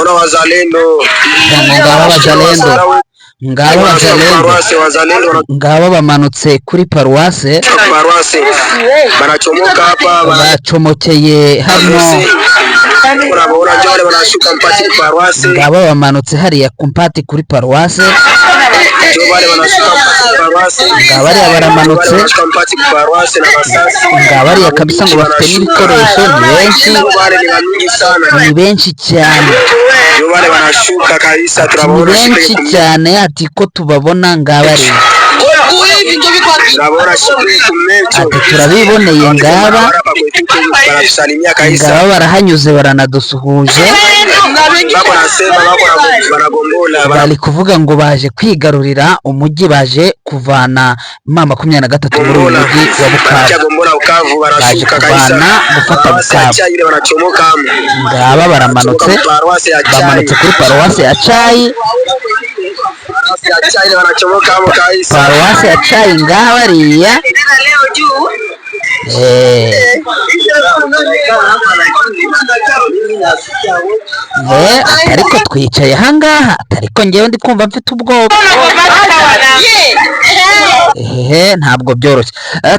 Ona wazalendo. Ngaba wazalendo, ngaba wazalendo. Paroisse, wazalendo. Ngaba bamanutse kuri paruwase. Paroisse banachomoka hapa bana Bacomokeye hano. Unaona njoo wale wanashuka mpati paroisse. Ngaba bamanutse hariya ku mpati kuri paruwase. Njoo wale wanashuka mpati paroisse. Ngaba bariya baramanutse. Wale wanashuka mpati paroisse na masasi. Ngaba bariya kabisa ngo bafite n'ibikoresho, ni benshi. Njoo wale ni mingi sana. Ni benshi cyane. Njoo wale wanashuka kabisa. Ni Tunabaona. benshi cyane, ati ko tubabona, ngaba ariya. Tunabaona shipiri kumecho. Ati turabiboneye ngaba. Hapa kwetu wanatusalimia kabisa. Ngaba barahanyuze, baranadusuhuje. Bako nasema bako wanagombola. Bari kuvuga ngo baje kwigarurira umujyi, baje kuvana M23 muri uyu mujyi wa Bukavu. Banachagombola Bukavu. Baje Wanashuka kabisa. kuvana gufata Paroisse ya Bukavu. Chai ile wanachomoka. Ngaba baramanutse. Paroisse ya Chai. Bamanutse kuri paruwase ya Cayi. Paroisse ya Chai ile wanachomoka hapo kabisa. Paruwase ya Cayi ngaba bariya. Ariko twicaye ahangaha, ariko ngewe ndi kumva mfite ubwoba. Ehehe, ntabwo byoroshye.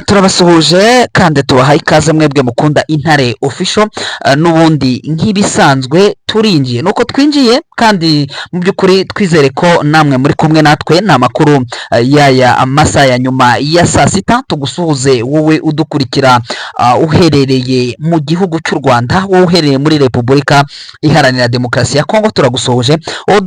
Turabasuhuje kandi tubahaye ikaze mwebwe mukunda Intare Official. N'ubundi nk'ibisanzwe turinjiye, nuko twinjiye kandi mu by'ukuri twizere ko namwe muri kumwe natwe. Ni amakuru y'aya amasaha ya nyuma ya saa sita. Tugusuhuze wowe udukurikira uherereye mu gihugu cy'u Rwanda, wowe uherereye muri Repubulika Iharanira Demokarasi ya Kongo, turagusuhuje. Wowe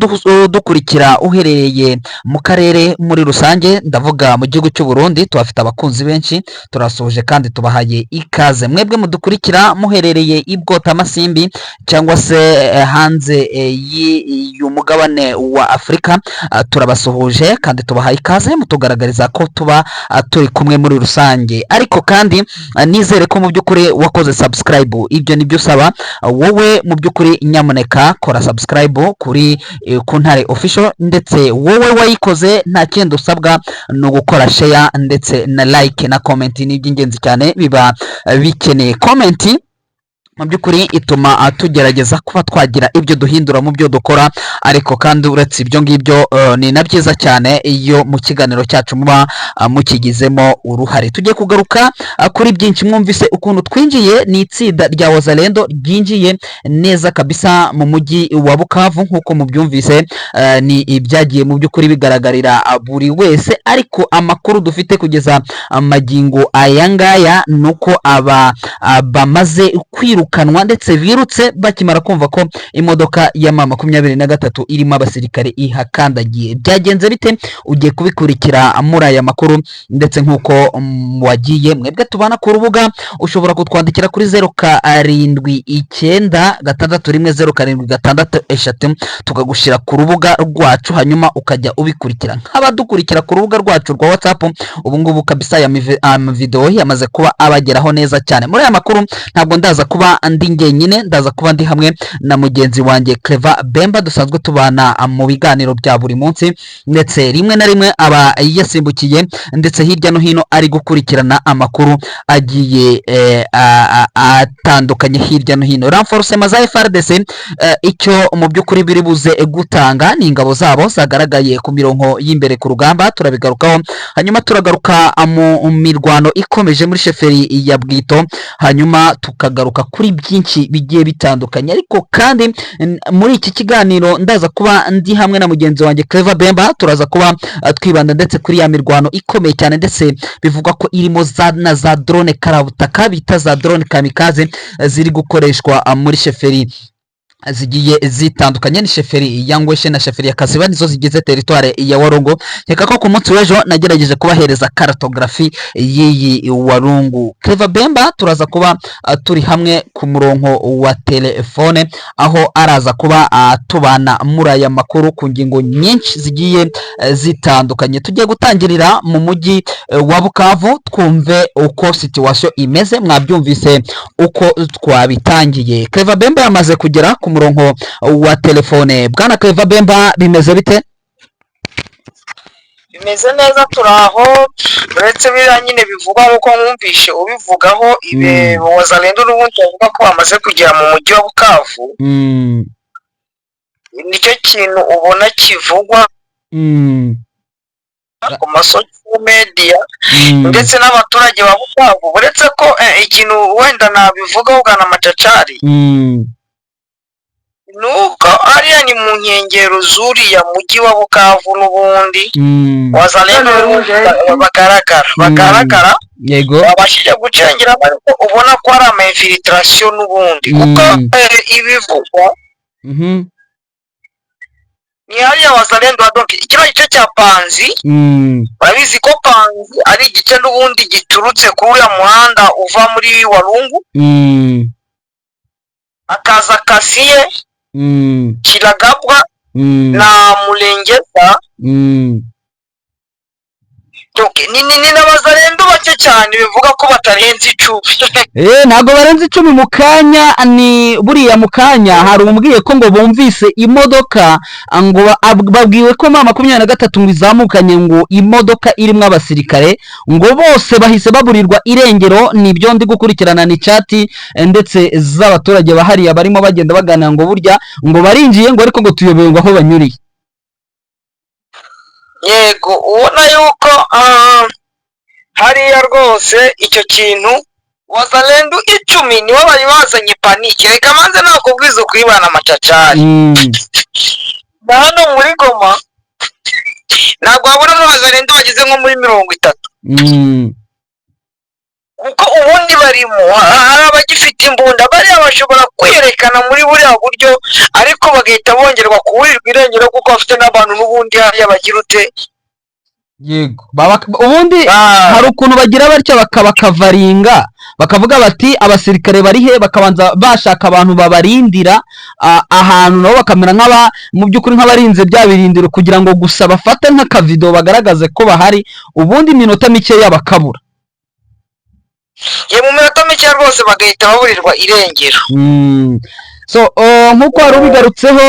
udukurikira uherereye mu karere muri rusange, ndavuga mu gihugu cy'u Burundi, tuhafite abakunzi benshi, turasuhuje kandi tubahaye ikaze. Mwebwe mudukurikira muherereye i Bwotamasimbi cyangwa se hanze y'umugabane wa Afurika, turabasuhuje kandi tubahaye ikaze, mutugaragariza ko tuba turi kumwe muri rusange. Ariko kandi nizere ko mu by'ukuri wakoze subscribe, ibyo nibyo usaba. Wowe mu by'ukuri nyamuneka kora subscribe kuri ku Ntare Official, ndetse wowe wayikoze nta kindi usabwa ni ugukora share ndetse na like na comment. Ni iby'ingenzi cyane, biba bikeneye comment. Mu by'ukuri ituma tugerageza kuba twagira ibyo duhindura mu byo dukora. Ariko kandi uretse ibyo ngibyo, ni na byiza cyane iyo mu kiganiro cyacu muba mukigizemo uruhare. Tugiye kugaruka kuri byinshi. Mwumvise ukuntu twinjiye, ni itsinda rya Wazalendo ryinjiye neza kabisa mu mujyi wa Bukavu nk'uko mubyumvise. Ni ibyagiye mu by'ukuri bigaragarira buri wese, ariko amakuru dufite kugeza amagingo aya ngaya ni uko aba bamaze kwirukanwa ndetse birutse bakimara kumva ko imodoka ya M23 irimo abasirikare ihakandagiye. Byagenze bite? Ugiye kubikurikira muri aya makuru. Ndetse nk'uko wagiye mwebwe tubana ku rubuga, ushobora kutwandikira kuri 0796107663, tukagushyira ku rubuga rwacu, hanyuma ukajya ubikurikira nk'abadukurikira ku rubuga rwacu rwa WhatsApp. Ubu ngubu kabisa aya amavideo yamaze kuba abageraho neza cyane. Muri aya makuru ntabwo ndaza kuba ndi njyenyine, ndaza kuba ndi hamwe na mugenzi wanjye Clever Bemba dusanzwe tubana mu biganiro bya buri munsi, ndetse rimwe na rimwe aba yasimbukiye ndetse hirya no hino ari gukurikirana amakuru agiye atandukanye hirya no hino. Renforcement za FARDC, icyo mu by'ukuri biri buze gutanga ni ingabo zabo zagaragaye ku mirongo y'imbere ku rugamba, turabigarukaho. Hanyuma turagaruka mu mirwano ikomeje muri chefferie ya Bwito, hanyuma tukagaruka kuri byinshi bigiye bitandukanye. Ariko kandi muri iki kiganiro ndaza kuba ndi hamwe na mugenzi wanjye Clever Bemba, turaza kuba twibanda ndetse kuri ya mirwano ikomeye cyane, ndetse bivugwa ko irimo za na za drone karabutaka bita za drone kamikaze, ziri gukoreshwa muri chefferie zigiye zitandukanye. Ni chefferie ya Ngweshe na chefferie ya Kaziba, nizo zigize territoire ya Walungu. Nkeka ko ku munsi w'ejo nagerageje kubahereza cartographie y'iyi Walungu. Clever Bemba turaza kuba turi hamwe ku murongo wa telefone, aho araza kuba tubana muri aya makuru ku ngingo nyinshi zigiye zitandukanye. Tugiye gutangirira mu mujyi wa Bukavu, twumve uko situation imeze. Mwabyumvise uko twabitangiye. Clever Bemba yamaze kugera ku murongo wa telefone. Bwana Clever Bemba, bimeze bite? Bimeze neza, turaho, uretse biriya nyine bivugwa nk'uko mwumvishe ubivugaho ibe. Wazalendo n'ubundi bavuga ko bamaze kugera mu mujyi wa Bukavu. Nicyo kintu ubona kivugwa ku ma social media ndetse n'abaturage ba Bukavu, uretse ko ikintu wenda nabivugaho, bwana Macacari, ni uko hariya ni mu nkengero z'uriya mujyi wa Bukavu n'ubundi Wazalendo n'ubundi bagaragara bagaragara babashije gucengera, ariko ubona ko ari ama infiltration n'ubundi, kuko ibivugwa ni hariya Wazalendo wa, donc kino gice cya Panzi. Urabizi ko Panzi ari igice n'ubundi giturutse kuri uriya muhanda uva muri Walungu, hakaza Kasiye, Kiragabwa na Murengeza. Donc ni n'Abazalendo bake cyane, bivuga ko batarenze 10. Ntabwo barenze 10. Mu kanya ni buriya, mu kanya hari umbwiye ko ngo bumvise imodoka, ngo babwiwe ko M23 ngo izamukanye ngo imodoka irimo abasirikare, ngo bose bahise baburirwa irengero. Nibyo ndi gukurikirana, ni chat ndetse z'abaturage bahariya barimo bagenda baganira ngo burya ngo barinjiye, ngo ariko ngo tuyobewe ngo aho banyuriye. Yego, ubona yuko hariya rwose icyo kintu Wazalendo 10 nibo bari bazanye panique. Reka manze nakubwiza ukuyibana, Amacacari, na hano muri Goma ntabwo wabonamo Wazalendo bageze nko muri 30, kuko ubundi barimo hari abagifite imbunda. Bariya bashobora kwiyerekana muri buriya buryo, ariko bagahita bongerwa kuburirwa irengero, kuko bafite n'abantu n'ubundi hariya bagira ute? Yego. Ubundi hari ukuntu bagira batya bakabakavaringa, bakavuga bati: "Abasirikare bari he?" Bakabanza bashaka abantu babarindira ahantu, nabo bakamera nk'aba mu by'ukuri nk'abarinze bya birindiro, kugira ngo gusa bafate nk'akavido bagaragaze ko bahari, ubundi iminota mikeya bakabura. Ye, mu minota mike rwose bagahita baburirwa irengero. So nk'uko wari ubigarutseho,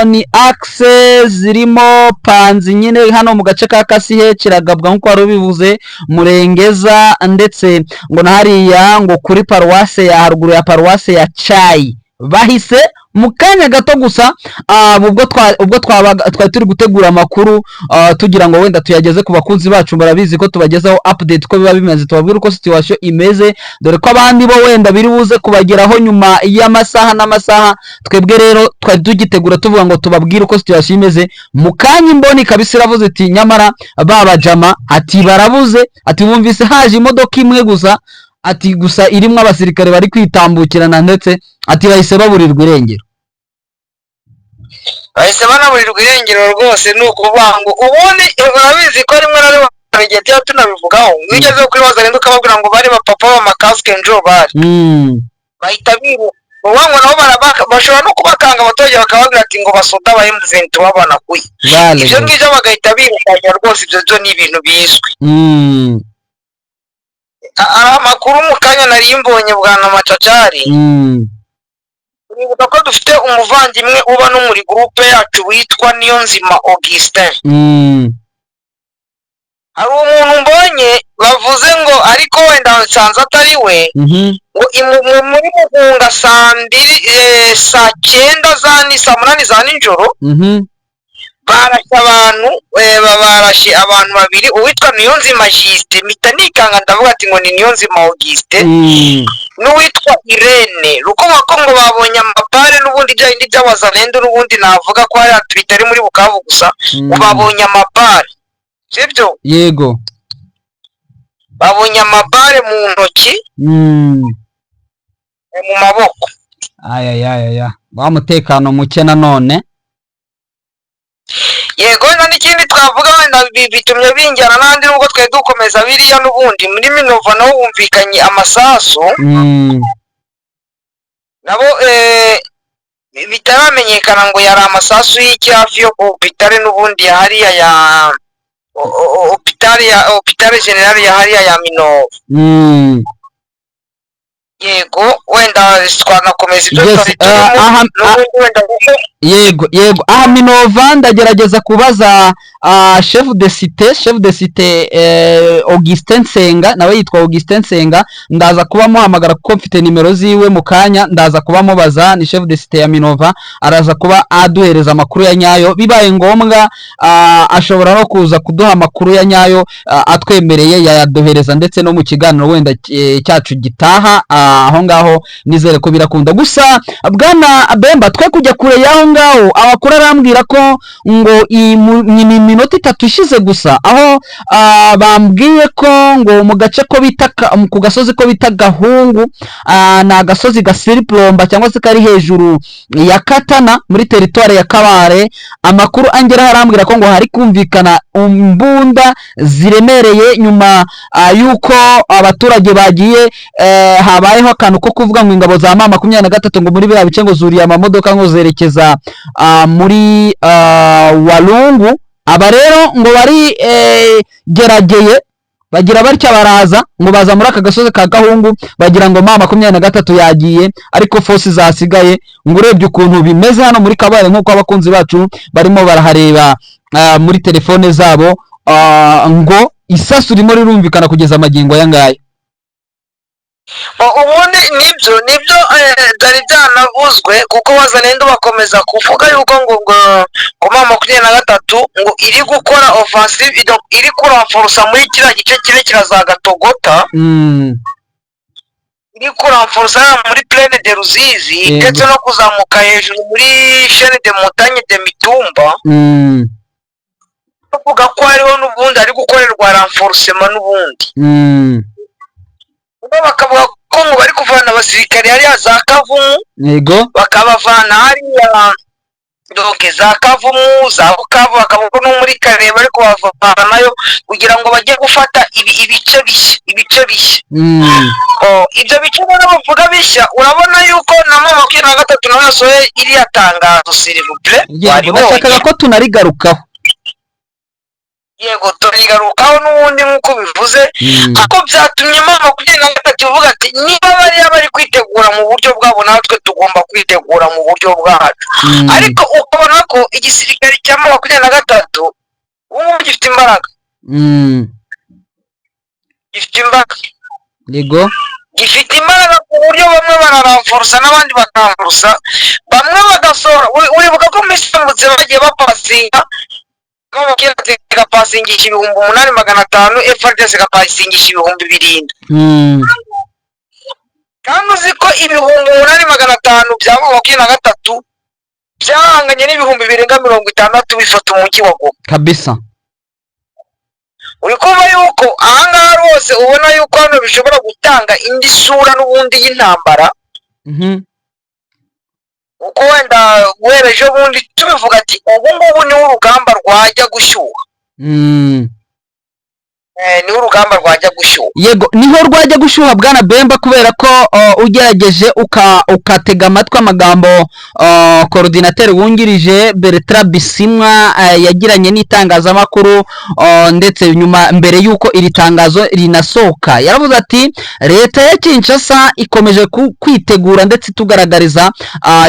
ni axe zirimo Panzi nyine hano mu gace ka Kasihe, Kiragabwa nk'uko wari ubivuze, Murengeza, ndetse ngo na hariya ngo kuri paruwase ya haruguru ya paruwase ya Cayi. Bahise mu kanya gato gusa, ubwo twabaga twari turi gutegura amakuru, tugira ngo wenda tuyageze ku bakunzi bacu. Barabizi ko tubagezaho update uko biba bimeze, tubabwira uko situation imeze, dore ko abandi bo wenda biri buze kubageraho nyuma y'amasaha n'amasaha. Twebwe rero twari tugitegura, tuvuga ngo tubabwire uko situation imeze. Mu kanya imboni kabisa iravuze iti: "Nyamara baba jama," ati, "barabuze," ati, "bumvise haje imodoka imwe gusa," ati, "gusa irimo abasirikare bari kwitambukirana," ndetse ati bahise baburirwa irengero. Bahise banaburirwa irengero rwose. Ni ukuvuga ngo ubundi urabizi ko rimwe na rimwe hari igihe tuba tunabivugaho, iyo ugeze kuri Wazalendo ukababwira ngo bari bapapa b'amakasike njo bari, bahita biruka. Uvuga ngo nabo bashobora no kubakanga abaturage, bakababwira ati ngo basoda ba M23 banakuye Vale. ibyo ngibyo, bagahita birukanka rwose. Ibyo byo ni ibintu bizwi. Hari amakuru mu kanya nari mbonye, bwana Macacari. Uribuka ko dufite umuvandimwe uba no muri groupe yacu witwa Niyonzima Augustin? Hari umuntu mbonye bavuze ngo, ariko wenda nsanze atari we, ngo muri Mugunga saa 2, saa 9 za ni saa 8 za nijoro, barashe abantu, barashe abantu babiri, uwitwa Niyonzima Justin, mpita nikanga ndavuga ati ngo ni Niyonzima Augustin, n'uwitwa Irene Rukomako, ngo babonye amapare n'ubundi bya bindi by'Abazalendo n'ubundi, navuga ko hariya bitari muri Bukavu gusa, ngo babonye amapare, sibyo? Yego. Babonye amabare mu ntoki, mu maboko. Ayayayaya, wa mutekano muke nanone. Yego, wenda n'ikindi twavuga, wenda bitumye binjyana n'andi, nubwo twari dukomeza biriya n'ubundi, muri Minova naho humvikanye amasasu, nabo bitaramenyekana ngo yari amasasu y'iki, hafi yo ku hôpital n'ubundi ya hariya ya hôpital ya hôpital général ya hariya ya Minova. Yego, wenda twanakomeza ibyo Yes, twari turimo aha n'ubundi wenda kuko Yego, aha Minova ndagerageza kubaza chef de cité Augustin Nsenga, nawe yitwa Augustin Nsenga. Ndaza kuba muhamagara kuko mfite nimero ziwe mu kanya, ndaza kuba mubaza. Ni chef de cité ya Minova, araza kuba aduhereza amakuru ya nyayo. Bibaye ngombwa ashobora no kuza kuduha amakuru ya nyayo, atwemereye yayaduhereza ndetse no mu kiganiro wenda cyacu gitaha. Aho ngaho nizere ko birakunda. Gusa bwana Bemba, twe kujya kure y'aho ngaho, amakuru arambwira ko ngo ni minota 3 ishize gusa aho bambwiye ko ngo mu gace ko bita ku gasozi ko bita Gahungu, ni agasozi gasiriplomba cyangwa se kari hejuru ya Katana muri teritwari ya Kabare, amakuru angeraho arambwira ko ngo hari kumvikana imbunda ziremereye nyuma y'uko abaturage bagiye habayeho akantu ko kuvuga ngo ingabo za M23 ngo muri biriya bice ngo zuriye amamodoka ngo zerekeza muri Walungu. Aba rero ngo bari gerageye bagira batya baraza ngo baza muri aka gasozi ka Gahungu, bagira ngo M23 yagiye, ariko force zasigaye. Ngo urebye ukuntu bimeze hano muri Kabare, nk'uko abakunzi bacu barimo barahareba muri telefone zabo, ngo isasu ririmo rirumvikana kugeza amagingo aya ngaya. Ubundi nibyo byari byanavuzwe, kuko Wazalendo bakomeza kuvuga yuko ngo M23 ngo iri gukora offensive, iri kurenforsa muri kiriya gice kirekire za Gatogota, iri kurenforsa muri Plaine de Ruzizi, ndetse no kuzamuka hejuru muri chaîne de montagne de Mitumba, bavuga ko hariho n'ubundi hari gukorerwa renforcement n'ubundi. Bo bakavuga ko ngo bari kuvana abasirikare hariya za Kavumu, bakabavana hariya donc za Kavumu, za Bukavu, bakavuga ko no muri Kare bari kubavanayo kugira ngo bajye gufata ibice bishya, ibice bishya. Oh, ibyo bice rero bavuga bishya, urabona yuko na M23 nawe yasohoye iriya tangazo, s'il vous plaît. Yego, nashakaga ko tunarigarukaho. Yego, turigarukaho n'ubundi nk'uko bivuze. Ariko byatumye M23 ivuga ati niba bariya bari kwitegura mu buryo bwabo, natwe tugomba kwitegura mu buryo bwacu. Ariko ukabona ko igisirikare cya M23 ubu ngubu gifite imbaraga, gifite imbaraga, gifite imbaraga ku buryo bamwe bararenforsa n'abandi bakarenforsa, bamwe bagasohora. Uribuka ko mu minsi itambutse bagiye bapasinga, igapasingisha 8500, FARDC igapasingisha 7000. Kandi uzi ko 8500 bya M23 byahanganye n'ibihumbi birenga 60 bifata umujyi wa Goma. Uri kumva yuko ahangaha rwose ubona yuko hano bishobora gutanga indi sura n'ubundi y'intambara, kuko wenda guhera ejo bundi tubivuga ati ubu ngubu niho urugamba rwajya gushyuha. Niho urugamba rwajya gushyuha. Yego, niho rwajya gushyuha, bwana Bemba, kubera ko ugerageje ukatega amatwi amagambo coordinateur wungirije Bertrand Bisimwa yagiranye n'itangazamakuru, ndetse nyuma mbere y'uko iri tangazo rinasohoka, yaravuze ati leta ya Kinshasa ikomeje kwitegura ndetse itugaragariza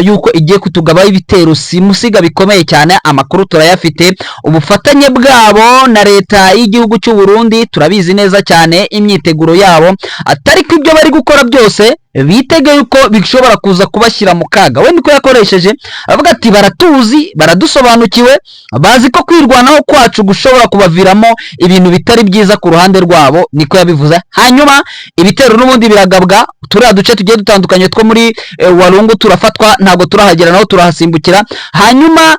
yuko igiye kutugabaho ibitero simusiga bikomeye cyane. Amakuru turayafite, ubufatanye bwabo na leta y'igihugu cy'u Burundi turabizi neza cyane, imyiteguro yabo, atari ko ibyo bari gukora byose bitege yuko bishobora kuza kubashyira mu kaga. We niko yakoresheje, avuga ati baratuzi, baradusobanukiwe, bazi ko kwirwanaho kwacu gushobora kubaviramo ibintu bitari byiza ku ruhande rwabo. Niko yabivuze. Hanyuma ibitero n'ubundi biragabwa, turiya duce tugiye dutandukanye two muri Walungu turafatwa, ntabwo turahagera naho turahasimbukira. Hanyuma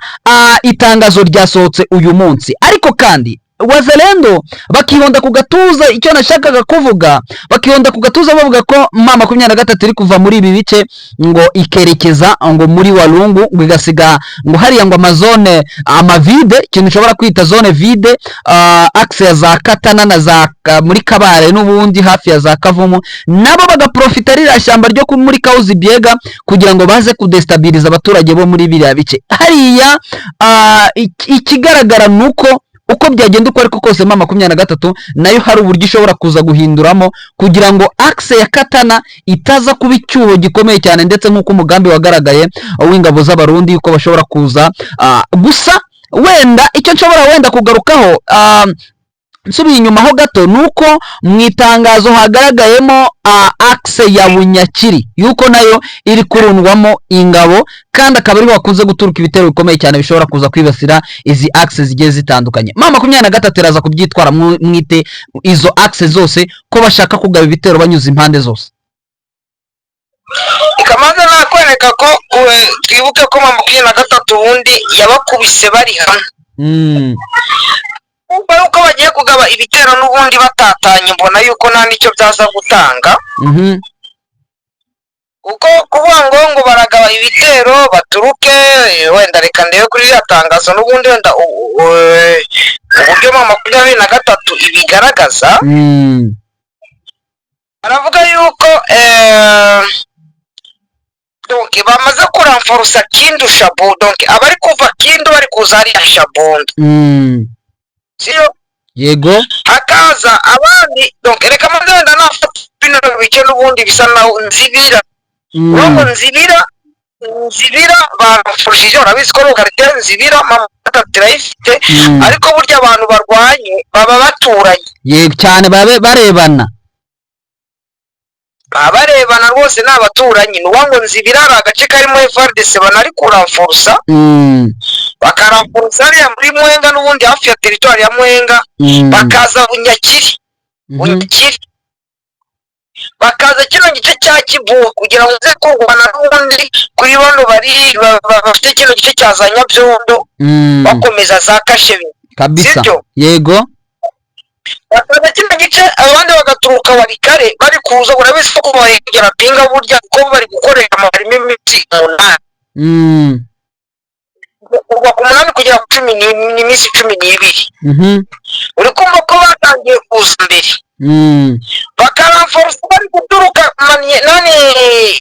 itangazo ryasohotse uyu munsi, ariko kandi Wazalendo bakihonda ku gatuza, icyo nashakaga kuvuga, bakihonda ku gatuza bavuga ko M23 iri kuva muri ibi bice ngo ikerekeza ngo muri Walungu, ngo igasiga ngo hariya ngo amazone amavide, ikintu ushobora kwita zone vide, axe ya za Katana na za muri Kabare n'ubundi hafi ya za Kavumu, nabo bagaprofita ririya shyamba ryo muri Kauzi Biega kugira ngo baze kudestabiliza abaturage bo muri biriya bice hariya. Ikigaragara ni uko Uko byagenda uko ariko kose, M23 nayo hari uburyo ishobora kuza guhinduramo kugira ngo axe ya Katana itaza kuba icyuho gikomeye cyane, ndetse nk'uko umugambi wagaragaye w'ingabo z'Abarundi uko bashobora kuza. Gusa wenda icyo nshobora wenda kugarukaho, nsubiye inyuma ho gato, ni uko mu itangazo hagaragayemo axe ya Bunyakiri, yuko nayo iri kurundwamo ingabo, kandi akaba ariho hakunze guturuka ibitero bikomeye cyane bishobora kuza kwibasira izi axe zigiye zitandukanye. M23 iraza kubyitwara mwite izo axe zose ko bashaka kugaba ibitero banyuze impande zose. Ikamaze nakwereka ko twibuke ko M23 ubundi yabakubise bari hamwe. Kumva yuko bagiye kugaba ibitero n'ubundi batatanye, mbona yuko nta n'icyo byaza gutanga, kuko kuvuga ngo baragaba ibitero baturuke, wenda reka ndebe kuri iriya tangazo n'ubundi, wenda uburyo M23 ibigaragaza. Baravuga yuko donc bamaze kurenforça Kindu, Shabu, donc abari kuva Kindu bari kuza hariya Shabunda. Siyo? Yego. Hakaza abandi, donc reka maze wenda nafata bino bice n'ubundi bisa naho Nzibira. Urumva Nzibira barenforcije, urabizi ko localité Nzibira M23 irayifite. Ariko burya abantu barwanye baba baturanye. Yego cyane, babe barebana. Baba barebana rwose, ni abaturanyi. Ni ukuvuga ngo Nzibira hari agace karimo FARDC banari kurenforça, bakarenforça hariya muri Mwenga n'ubundi hafi ya territoire ya Mwenga. Bakaza Bunyakiri. Bunyakiri, bakaza kino gice cya Kivu kugira ngo uze kurwana n'ubundi kuri bano bari bafite kino gice cya za Nyabyondo, bakomeza za Kashebe. Kabisa. Sibyo? Yego. Bakaza kino gice, abandi bagaturuka Walikale bari kuza. Urabizi ko kuva kugera Pinga burya kuko bari gukoresha harimo iminsi 8. Kuva ku 8 kugera ku 10 ni iminsi 12. Uri kumva ko batangiye kuza mbere. Bakarenforça bari guturuka nani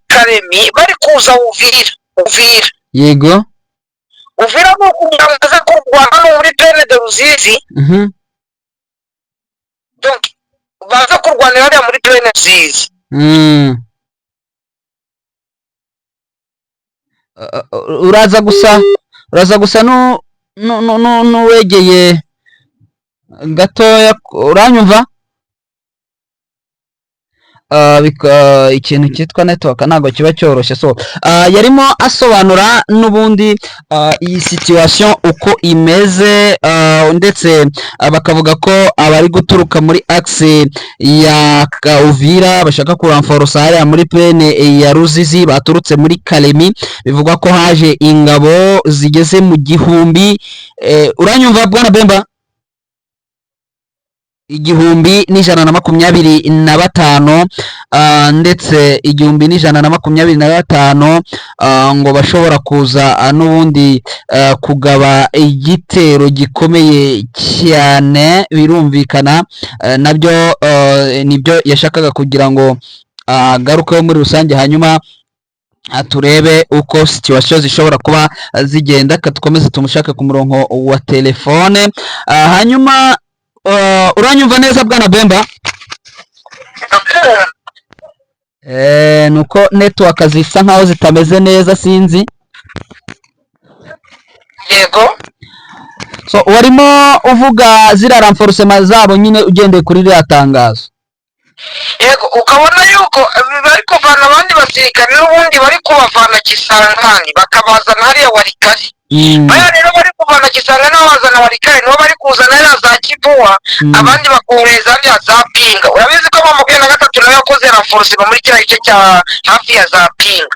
Karemi, bari kuza Uvira. Uvira. Yego. Uvira ni ukugira ngo baze kurwana hano muri Plaine de Ruzizi. Donc baze kurwanira hariya muri Plaine Ruzizi. Uraza gusa n'uwegeye gatoya, uranyumva? Ikintu cyitwa network ntabwo kiba cyoroshye. So yarimo asobanura n'ubundi iyi situation uko imeze, ndetse bakavuga ko abari guturuka muri axe ya Uvira bashaka kurenforça hariya muri plaine ya Ruzizi baturutse muri Kalemi. Bivugwa ko haje ingabo zigeze mu 1000. Uranyumva bwana Bemba? 1125, ndetse 1125, ngo bashobora kuza n'ubundi kugaba igitero gikomeye cyane. Birumvikana, nabyo nibyo yashakaga kugira ngo agarukeho muri rusange, hanyuma turebe uko situation zishobora kuba zigenda. Ka dukomeze tumushake ku murongo wa telefone. Hanyuma uranyumva neza bwana Bemba? Nuko network zisa nkaho zitameze neza, sinzi. Yego. So warimo uvuga ziriya renforcement zabo nyine ugendeye kuri ririya tangazo. Yego, ukabona yuko bari kuvana abandi basirikare n'ubundi bari kubavana Kisangani bakabazana hariya Walikale. Baya rero bari kuvana Kisangani babazana Walikale, nibo bari kuzana hariya za Kibuwa. Abandi bakohereza hariya za Pinga. Urabizi ko M23 nayo yakoze renforcement muri kiriya gice cya hafi ya za Pinga.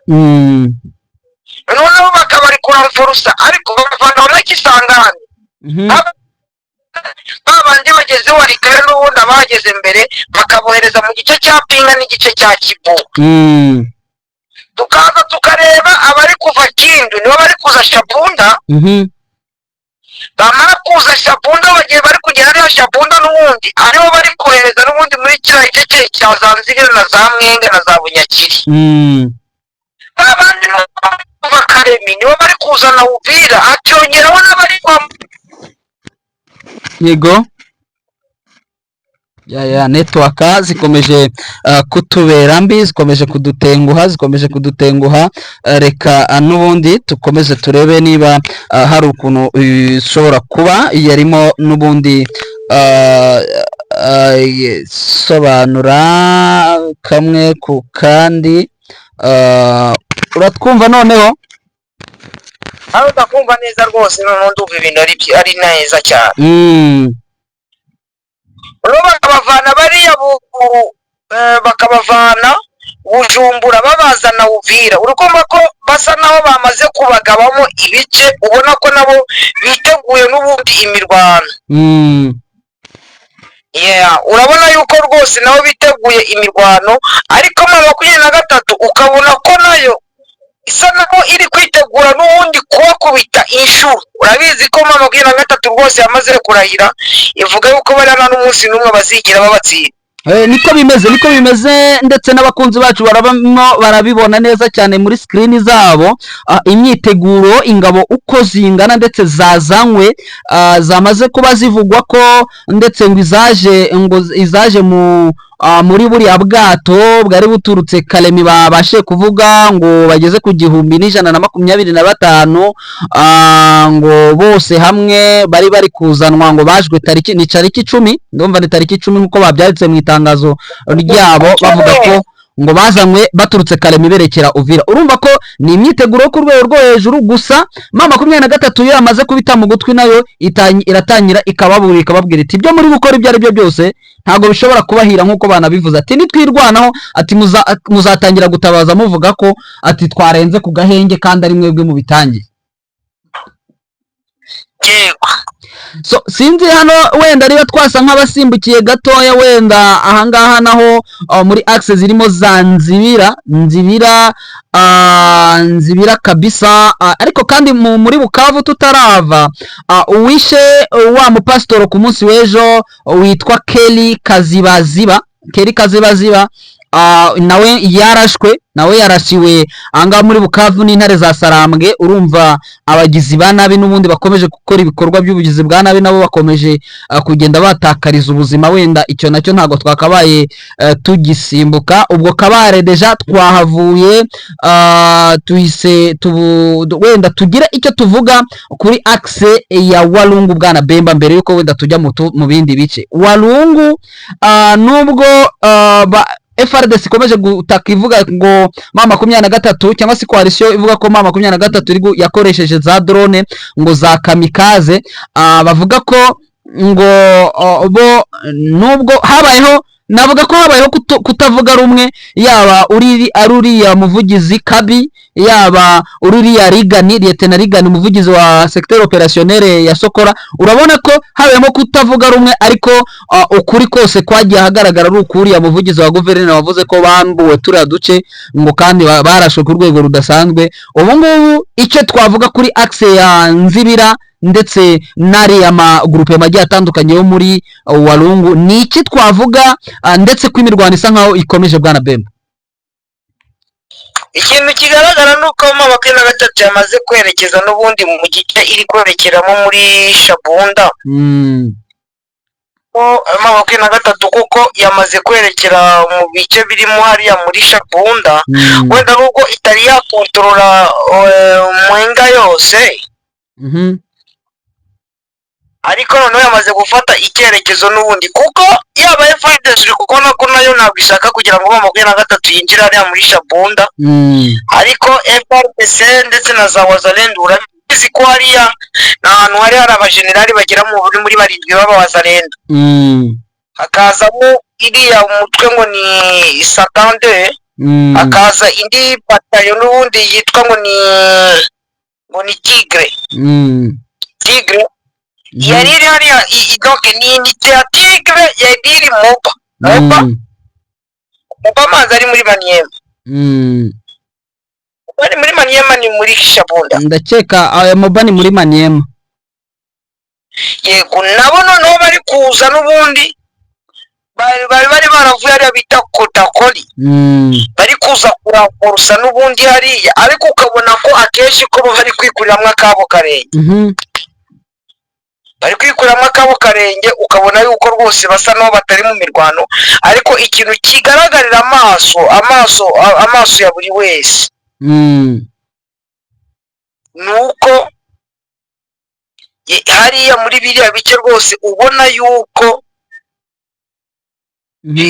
Noneho bakaba bari kurenforça, ariko babavana na Kisangani. Babandi bageze Walikale n'ubundi abahageze mbere bakabohereza mu gice cya Pinga n'igice cya Kibuwa. Tukaza tukareba abari kuva Kindu, nibo bari kuza Shabunda. Bamara kuza Shabunda, bagiye bari kugera hariya Shabunda n'ubundi aribo bari kohereza n'ubundi muri kiriya gice cya za Nzibira na za Mwenga na za Bunyakiri. Babandi kuva Karemi nibo bari kuzana Uvira, hakiyongeraho n'abari kwa Yego, ya network zikomeje kutubera mbi, zikomeje kudutenguha, zikomeje kudutenguha. Reka n'ubundi tukomeze turebe niba hari ukuntu ishobora kuba yarimo n'ubundi sobanura kamwe ku kandi. Uratwumva noneho? Hano ndakumva neza rwose, noneho ndumva ibintu ari neza cyane. Rero bakabavana bariya bakabavana Bujumbura babazana Uvira, uri kumva ko basa naho bamaze kubagabamo ibice, ubona ko nabo biteguye n'ubundi imirwano. Yeah, urabona yuko rwose nabo biteguye imirwano, ariko M23 ukabona ko nayo isa naho iri kwitegura n'ubundi kubakubita inshuro. Urabizi ko M23 rwose yamaze kurahira, ivuga yuko bariya nta n'umunsi n'umwe bazigera babatsinda. Niko bimeze, niko bimeze, ndetse n'abakunzi bacu barabamo barabibona neza cyane muri screen zabo. Imyiteguro, ingabo uko zingana ndetse zazanywe, zamaze kuba zivugwa ko ndetse ngo izaje muri buriya bwato bwari buturutse Kalemi, babashe kuvuga ngo bageze ku 1125, ngo bose hamwe bari kuzanwa, ngo bajwe tariki, ni tariki 10, ndumva ni tariki 10 nk'uko babyanditse mu itangazo ryabo, bavuga ko ngo bazanywe baturutse Kalemi berekera Uvira. Urumva ko ni imyiteguro yo ku rwego rwo hejuru. Gusa M23 yo yamaze kubita mu gutwi, nayo iratangira ikababurira, ikababwira iti: "Ibyo muri gukora ibyo ari byo byose ntabwo bishobora kubahira," nk'uko banabivuze ati: "Nitwirwanaho," ati, "muzatangira gutabaza muvuga ko," ati, "twarenze ku gahenge kandi ari mwebwe mubitangiye." Yego. So sinzi hano wenda niba twasa nk'abasimbukiye gatoya wenda ahangaha naho muri axe zirimo za Nzibira, Nzibira, Nzibira kabisa. Ariko kandi muri Bukavu tutarava, uwishe wa mupasitoro ku munsi w'ejo witwa Kelly Kazibaziba, Kelly Kazibaziba, nawe yarashwe, nawe yarasiwe ahangaha muri Bukavu n'intare za Sarambwe. Urumva abagizi ba nabi n'ubundi bakomeje gukora ibikorwa by'ubugizi bwa nabi, nabo bakomeje kugenda batakariza ubuzima. Wenda icyo nacyo ntabwo twakabaye tugisimbuka. Ubwo Kabare déjà twahavuye, tuhise wenda tugire icyo tuvuga kuri axe ya Walungu, bwana Bemba, mbere yuko wenda tujya mu bindi bice. Walungu, nubwo FARDC ikomeje gutaka ivuga ngo M23 cyangwa se coalition ivuga ko M23 yakoresheje za drone ngo za kamikaze, bavuga ko ngo bo nubwo habayeho, navuga ko habayeho kutavuga rumwe, yaba uri ari uriya muvugizi Kabi, yaba uriya Rigani, Lieutenant Rigani, umuvugizi wa secteur opérationnel ya Sokora, urabona ko habayemo kutavuga rumwe. Ariko ukuri kose kwagiye ahagaragara ari ukuriya muvugizi wa guverinoma wavuze ko bambuwe turiya duce, ngo kandi barashwe ku rwego rudasanzwe. Ubu ngubu icyo twavuga kuri axe ya Nzibira ndetse n'ariya magurupe agiye atandukanye yo muri Walungu ni iki twavuga, ndetse ko imirwano isa nkaho ikomeje, bwana Bemba? Ikintu kigaragara ni uko M23 yamaze kwerekeza n'ubundi mu gice iri kwerekeramo muri Shabunda. Ko M23 kuko yamaze kwerekera mu bice birimo hariya muri Shabunda, wenda nubwo itari yakontorora Mwenga yose, ariko noneho yamaze gufata icyerekezo n'ubundi, kuko yaba FARDC uri kubona ko nayo ntabwo ishaka kugira ngo M23 yinjire hariya muri Shabunda. Ariko FARDC ndetse na za Wazalendo, urabizi ko hariya ni ahantu hari abajenerali bagera muri barindwi b'aba Wazalendo, hakazamo iriya umutwe ngo ni Satande, hakaza indi batayo n'ubundi yitwa ngo ni Tigre. Tigre yari iri hariya, donc ni unité ya Tigre yari iri Moba. Moba amazi ari muri Maniema. Ari muri Maniema, ni muri Shabunda. Ndakeka aya Moba ni muri Maniema. Yego, nabo noneho bari kuza n'ubundi bari baravuye hariya bita Kotakoli, bari kuza kuramburusa n'ubundi hariya, ariko ukabona ko akenshi ko bari kwikuriramo akabo karenge. Bari kwikuramo akabo karenge, ukabona yuko rwose basa n'aho batari mu mirwano, ariko ikintu kigaragarira amaso ya buri wese ni uko hariya muri biriya bice rwose ubona yuko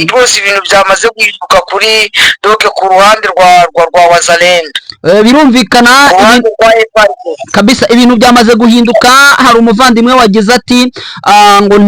rwose ibintu byamaze guhinduka kuri doke ku ruhande rwa Wazalendo. Birumvikana. Ku ruhande rwa FARDC. Kabisa, ibintu byamaze guhinduka. Hari umuvandimwe wagize ati ngo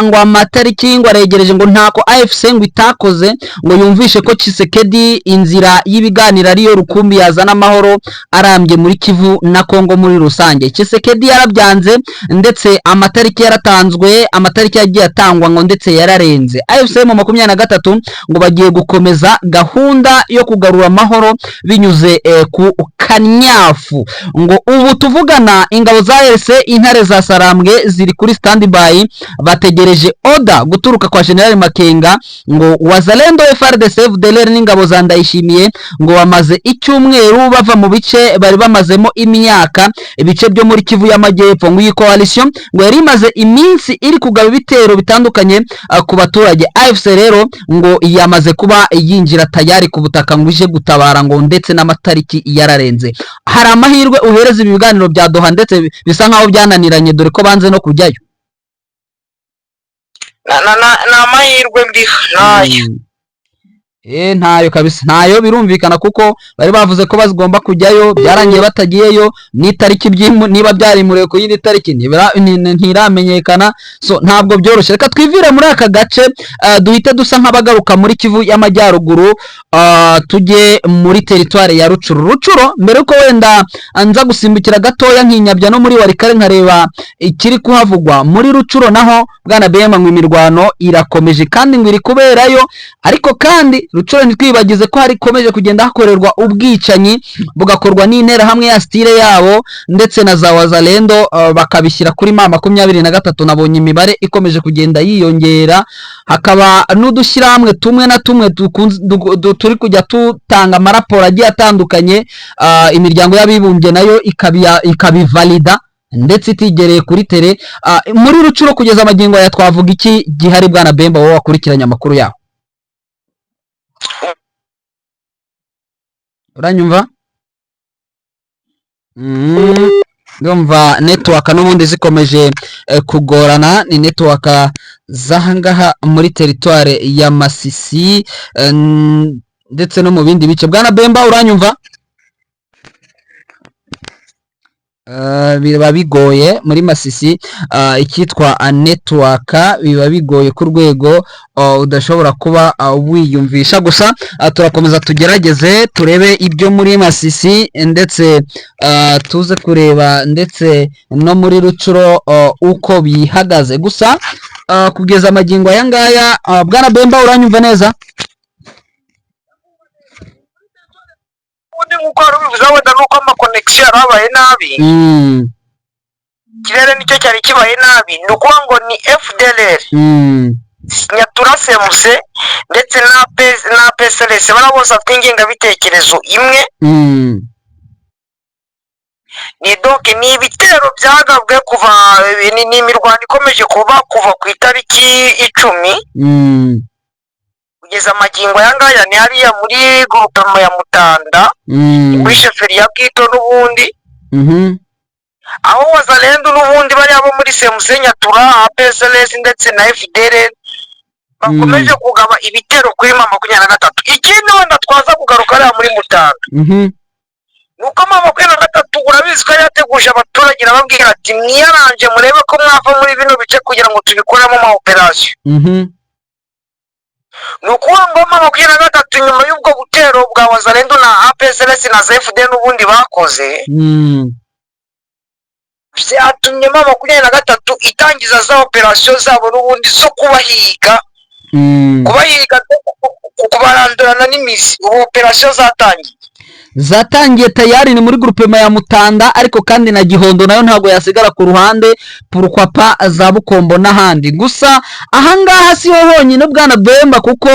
ngo amatariki ngo aregereje, ngo ntako AFC ngo itakoze ngo yumvishe ko Tshisekedi inzira y'ibiganiro ariyo rukumbi yazana amahoro arambye muri Kivu na Kongo muri rusange. Tshisekedi yarabyanze, ndetse amatariki yaratanzwe, amatariki yagiye atangwa ngo ndetse yararenze. AFC mu 23 ngo bagiye gukomeza gahunda yo kugarura amahoro binyuze ku kanyafu. Ngo ubu tuvugana ingabo za RC Intare za Sarambwe ziri kuri standby, bategereje order guturuka kwa General Makenga. Ngo Wazalendo, FARDC, FDLR n'ingabo za Ndayishimiye ngo bamaze icyumweru bava mu bice bari bamazemo imyaka, ibice byo muri Kivu y'Amajyepfo. Ngo iyi coalition ngo yari imaze iminsi iri kugaba ibitero bitandukanye ku baturage. AFC rero ngo yamaze kuba yinjira tayari ku butaka ngo ije gutabara, ngo ndetse n'amatariki yararenze. Hari amahirwe uhereza ibi biganiro bya Doha, ndetse bisa nkaho byananiranye, dore ko banze no kujyayo? Ni amahirwe mbiha ntayo. Ntayo kabisa, ntayo, birumvikana, kuko bari bavuze ko bagomba kujyayo, byarangiye batagiyeyo, n'itariki niba byarimuriwe ku yindi tariki ntiramenyekana. So ntabwo byoroshye. Reka twivire muri aka gace, duhite dusa nk'abagaruka muri Kivu y'Amajyaruguru, tujye muri teritwari ya Rucuru. Rucuro, mbere yuko wenda nza gusimbukira gatoya nkinyabya no muri Walikale nkareba ikiri kuhavugwa muri Rucuro, naho bwana Bemba ngo imirwano irakomeje kandi ngo iri kuberayo. Ariko kandi Rucuro ntitwibagize ko harikomeje kugenda hakorerwa ubwicanyi bugakorwa n'Interahamwe ya style yabo ndetse na za Wazalendo, bakabishyira kuri M23. Nabonye imibare ikomeje kugenda yiyongera, hakaba n'udushyirahamwe tumwe na tumwe turi kujya tutanga amaraporo agiye atandukanye, imiryango y'abibumbye nayo ikabivalida ndetse itigereye kuri terrain. Muri Rucuro kugeza amagingo aya twavuga iki gihari, bwana Bemba, wowe wakurikiranye amakuru yaho? Uranyumva? Ndumva network n'ubundi zikomeje kugorana. Ni network z'ahangaha muri teritware ya Masisi ndetse no mu bindi bice. Bwana Bemba, uranyumva? Biba bigoye muri Masisi, icyitwa network biba bigoye ku rwego udashobora kuba wiyumvisha. Gusa turakomeza tugerageze turebe ibyo muri Masisi, ndetse tuze kureba ndetse no muri Rucuro uko bihagaze. Gusa kugeza amagingo aya ngaya, bwana Bemba, uranyumva neza? Ubundi nk'uko wari ubivuze, wenda nuko amaconnexion yari abaye nabi, ikirere nicyo cyari kibaye nabi. Ni ukuvuga ngo ni FDLR, Nyatura, CMC ndetse na PSLS, bariya bose bafite ingengabitekerezo imwe. Ni donc ni ibitero byagabwe kuva, ni imirwano ikomeje kuba kuva ku itariki 10 kugeza amagingo aya ngaya. Ni hariya muri groupement ya Mutanda, muri chefferie ya Bwito n'ubundi, aho Wazalendo n'ubundi bariya bo muri CMC, Nyatura, APSLS ndetse na FDL bakomeje kugaba ibitero kuri M23. Ikindi wenda twaza kugaruka hariya muri Mutanda, ni uko M23 urabizi ko yari yateguje abaturage, irababwira ati: "Mwiyaranje murebe ko mwava muri bino bice kugira ngo tubikoremo ama operation." Ni ukuvuga ngo M23 nyuma y'ubwo butero bwa Wazalendo na APSLS na ZFD n'ubundi bakoze, byatumye M23 itangiza za operation zabo n'ubundi zo kubahiga, kubahiga, kubarandurana n'imizi. Ubu operation zatangiye. Zatangiye tayari, ni muri groupement ya Mutanda, ariko kandi na Gihondo nayo ntabwo yasigara ku ruhande, pourquoi pas za Bukombo n'ahandi. Gusa ahangaha si ho honyine, bwana Bemba, kuko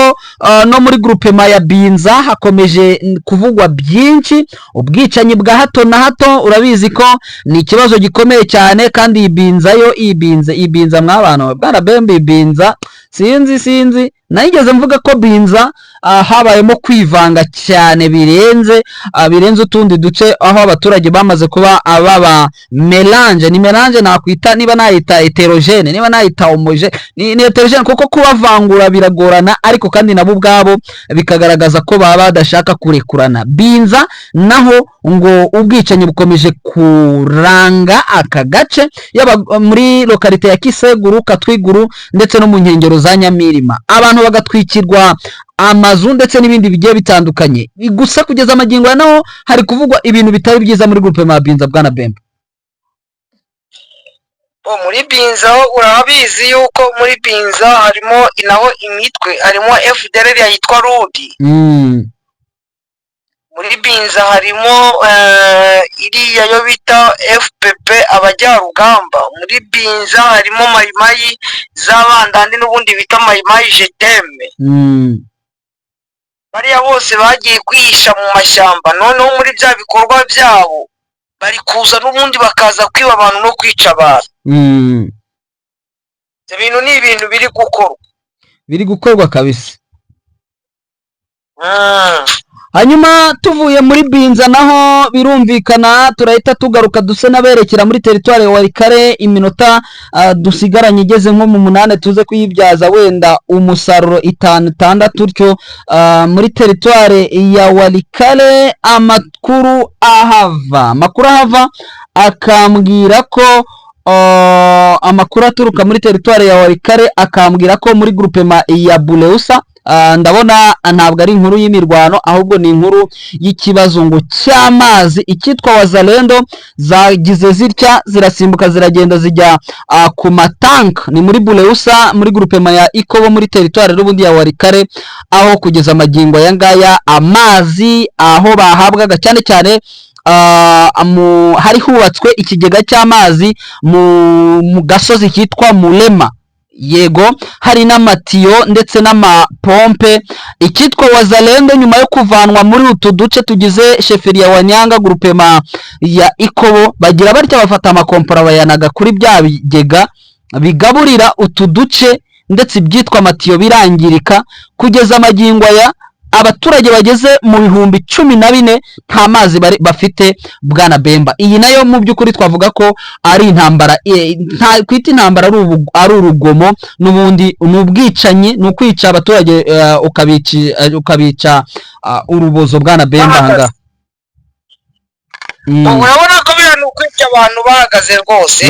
no muri groupement ya Binza hakomeje kuvugwa byinshi, ubwicanyi bwa hato na hato. Urabizi ko ni ikibazo gikomeye cyane. Kandi iyi Binza yo, iyi Binza, iyi Binza mw'abantu, bwana Bemba, iyi Binza sinzi nayigeze mvuga ko Binza habayemo kwivanga cyane birenze, birenze utundi duce, aho abaturage bamaze kuba baba mélange. Ni mélange nakwita, niba nayita hétérogène, niba nayita homogène, ni hétérogène, kuko kubavangura biragorana, ariko kandi nabo ubwabo bikagaragaza ko baba badashaka kurekurana. Binza naho ngo ubwicanyi bukomeje kuranga aka gace, yaba muri localité ya Kiseguru, Katwiguru ndetse no mu nkengero za Nyamirima, abantu bagatwikirwa amazu ndetse n'ibindi bigiye bitandukanye. Gusa kugeza amagingo ya naho hari kuvugwa ibintu bitari byiza muri groupement ya Binza, bwana Bemba. Bo muri Binza ho urabizi yuko muri Binza harimo naho imitwe, harimo FDLR yitwa Rudi. Muri Binza harimo iriya yo bita FPP abajyarugamba. Muri Binza harimo Mayimayi z'abandandi n'ubundi bita Mayimayi Jeteme. Bariya bose bagiye kwihisha mu mashyamba, noneho muri bya bikorwa byabo bari kuza n'ubundi bakaza kwiba abantu no kwica abantu. Ibyo bintu ni ibintu biri gukorwa. Biri gukorwa kabisa. Hanyuma tuvuye muri Binza naho birumvikana turahita tugaruka duse n'aberekera muri territoire Walikale. Iminota dusigaranye igeze nko mu 8, tuze kuyibyaza wenda umusaruro 5, 6 utyo. Muri territoire ya Walikale amakuru ahava akambwira ko amakuru aturuka muri territoire ya Walikale akambwira ko muri groupement ya Buleusa, ndabona ntabwo ari inkuru y'imirwano, ahubwo ni inkuru y'ikibazo ngo cy'amazi. Icyitwa Wazalendo zagize zitya zirasimbuka, ziragenda, zijya ku matanka. Ni muri Buleusa, muri groupement ya Ikobo, muri territoire n'ubundi ya Walikale, aho kugeza amagingo aya ngaya amazi aho bahabwaga cyane cyane hari hubatswe ikigega cy'amazi mu gasozi kitwa Murema, yego, hari n'amatiyo ndetse n'amapompe. Icyitwa Wazalendo, nyuma yo kuvanwa muri utu duce tugize chefferie ya Wanyanga, groupement ya Ikobo, bagira batya bafata amakompora bayanaga kuri bya bigega bigaburira utu duce, ndetse ibyitwa amatiyo birangirika. Kugeza amagingo aya abaturage bageze mu 14,000 nta mazi bari bafite, bwana Bemba. Iyi nayo mu by'ukuri twavuga ko ari intambara, nta kwita intambara, ari urugomo n'ubundi, ni ubwicanyi, ni ukwica abaturage, ukabica urubozo, bwana Bemba, ahangaha. Urabona ko biriya ni ukwica abantu bahagaze rwose,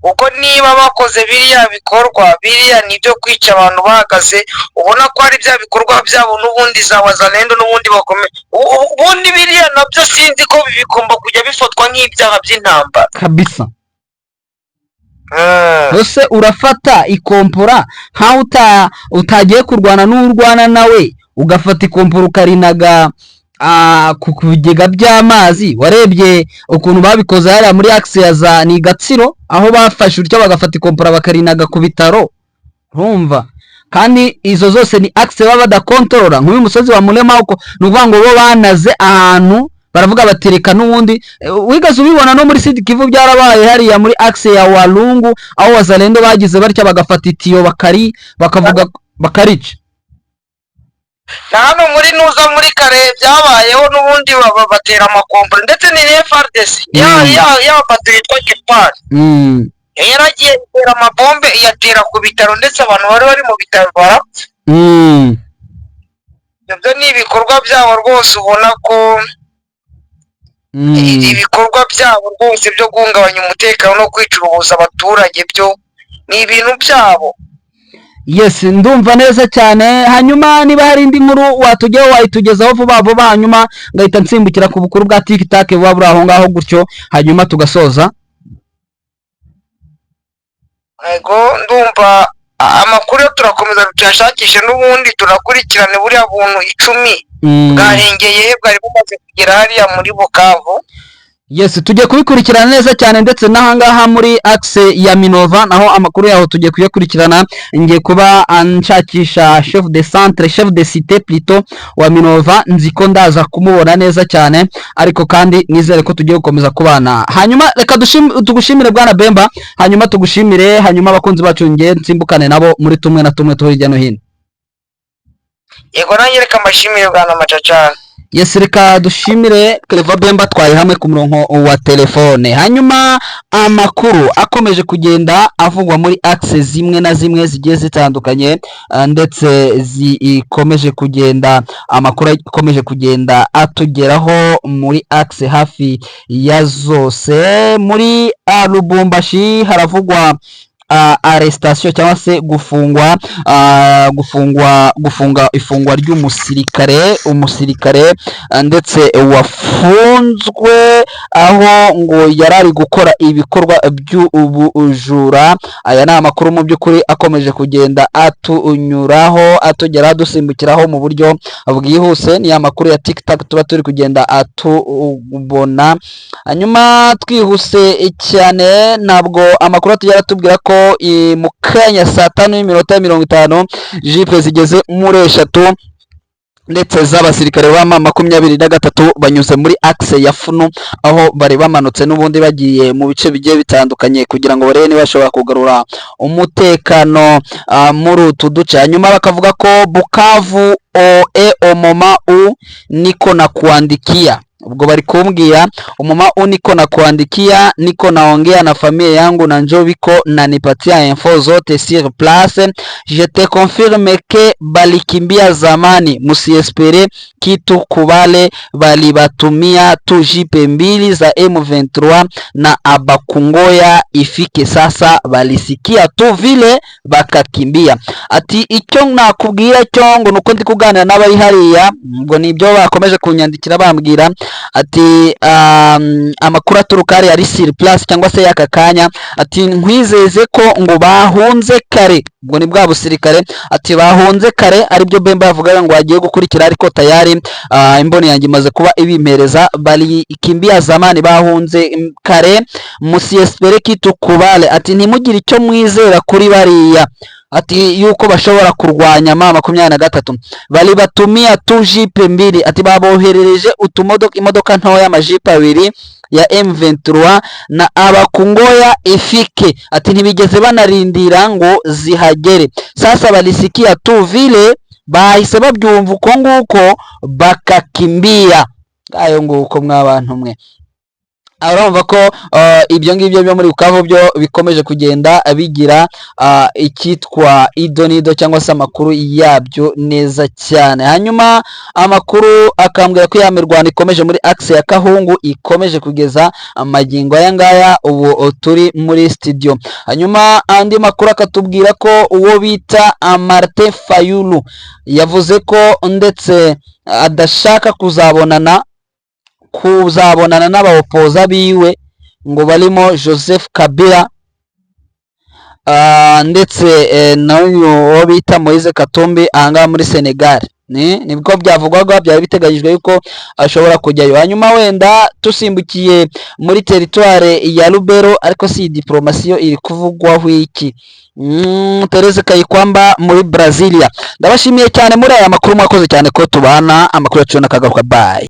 kuko niba bakoze biriya bikorwa, biriya ni ibyo kwica abantu bahagaze. Ubona ko ari bya bikorwa byabo n'ubundi za Wazalendo n'ubundi bakomeye. Ubundi biriya nabyo sinzi ko bigomba kujya bifatwa nk'ibyaha by'intambara. Kabisa. Ese urafata ikompora nkaho utagiye kurwana n'urwana nawe, ugafata ikompora ukarinaga ku bigega by'amazi? Warebye ukuntu babikoze hariya muri axe ya za ni Gatsiro, aho bafashe utyo bagafata ikompora bakarinaga ku bitaro. Urumva kandi izo zose ni axe baba badakontorora, nk'uyu musozi wa Murema uko ni ukuvuga ngo bo banaze ahantu baravuga bati reka n'ubundi. Wigeze ubibona no muri Sud Kivu byarabaye, hariya muri axe ya Walungu, aho Wazalendo bagize batya bagafata itiyo bakari bakavuga bakarica. Na hano muri nuza muri kare byabayeho n'ubundi, batera amakompora, ndetse ni FARDC ya ya bato yitwa Gepard yaragiye itera amabombe, iyatera ku bitaro, ndetse abantu bari bari mu bitaro barapfa. Ibyo ni ibikorwa byabo rwose, ubona ko ibikorwa byabo rwose byo guhungabanya umutekano no kwica urubozo abaturage byo ni ibintu byabo. Yes, ndumva neza cyane. Hanyuma niba hari indi nkuru watujyaho wayitugezaho vuba vuba, hanyuma ngahita nsimbukira ku bukuru bwa TikTok buba buri aho ngaho gutyo, hanyuma tugasoza. Yego, ndumva amakuru yo turakomeza tuyashakishe n'ubundi, turakurikirane buriya buntu 10. Bwarengeye, bwari bumaze kugera hariya muri Bukavu. Yes, tugiye kubikurikirana neza cyane, ndetse n'ahangaha muri axe ya Minova naho amakuru yaho tugiye kuyakurikirana. Ngiye kuba nshakisha chef de centre, chef de cité plutôt, wa Minova. Nzi ko ndaza kumubona neza cyane, ariko kandi nizere ko tugiye gukomeza kubana. Hanyuma reka tugushimire, bwana Bemba, hanyuma tugushimire, hanyuma abakunzi bacu ngiye nsimbukane nabo muri tumwe na tumwe two hirya no hino. Yego, nanjye reka mbashimire, bwana Macacana. Yes, reka dushimire Clever Bemba, twari hamwe ku murongo wa telefone. Hanyuma amakuru akomeje kugenda avugwa muri axe zimwe na zimwe zigiye zitandukanye, ndetse zikomeje kugenda, amakuru akomeje kugenda atugeraho muri axe hafi ya zose. Muri Lubumbashi haravugwa arrestation cyangwa se gufungwa, gufungwa, gufunga, ifungwa ry'umusirikare, umusirikare ndetse wafunzwe aho ngo yari ari gukora ibikorwa by'ubujura. Aya ni amakuru mu by'ukuri akomeje kugenda atunyuraho, atugera, dusimbukiraho mu buryo bwihuse. Ni amakuru ya TikTok tuba turi kugenda atubona. Hanyuma twihuse cyane, ntabwo amakuru atugera atubwira ko mu kanya saa 5:50 jipe zigeze muri eshatu ndetse z'abasirikare ba M23 banyuze muri axe ya Funu, aho bari bamanutse n'ubundi bagiye mu bice bigiye bitandukanye kugira ngo barebe niba bashobora kugarura umutekano muri utu duce. Hanyuma bakavuga ko Bukavu oe au moment où niko nakuandikia, ubwo bari kumbwira, au moment où niko nakuandikia, niko naongea na familia yangu na njo biko nanipatia info zote sur place. Je te confirme que balikimbia zamani, musiespere kitu kubale, balibatumia tu jipe mbili za M23 na abakungoya ifike sasa, balisikia tu vile bakakimbia. Ati icyo nakubwira cyo ngo nuko ndi kuganira n'abari hariya, ngo nibyo bakomeje kunyandikira bambwira ati amakuru aturuka hariya ari sur place cyangwa se y'aka kanya, ati nkwizeze ko ngo bahunze kare. Ubwo ni bwa busirikare, ati bahunze kare, aribyo Bemba yavugaga ngo agiye gukurikira, ariko tayari imboni yanjye imaze kuba ibimpereza. Balikimbia zamani, bahunze kare. Musiespere kitu kubale, ati ntimugire icyo mwizera kuri bariya, ati yuko bashobora kurwanya M23. Balibatumia tu jipe mbili, ati baboherereje utumodoka, imodoka ntoya, amajipe abiri ya M23 na abakungoya ifike, ati ntibigeze banarindira ngo zihagere. Sasa balisikia tu vile, bahise babyumva uko nguko bakakimbia. Ngayo nguko mwabantu mwe, urumva ko ibyo ngibyo byo muri Bukavu byo bikomeje kugenda bigira icyitwa ido n'ido cyangwa se amakuru yabyo neza cyane. Hanyuma amakuru akambwira ko ya mirwano ikomeje muri axe ya Kahungu, ikomeje kugeza amagingo aya ngaya ubu turi muri studio. Hanyuma andi makuru akatubwira ko uwo bita Martin Fayulu yavuze ko ndetse adashaka kuzabonana n'abaopoza biwe ngo barimo Joseph Kabila, ndetse n'uyu wo bita Moise Katumbi ahangaha muri Senegal. Nibwo byavugwaga, byari biteganyijwe yuko ashobora kujyayo. Hanyuma wenda tusimbukiye muri territoire ya Lubero, ariko si diplomasiyo iri kuvugwaho iki? Therese Kayikwamba muri Brazilia. Ndabashimiye cyane muri aya makuru, mwakoze cyane ko tubana. Amakuru yacu nakagaruka, bye.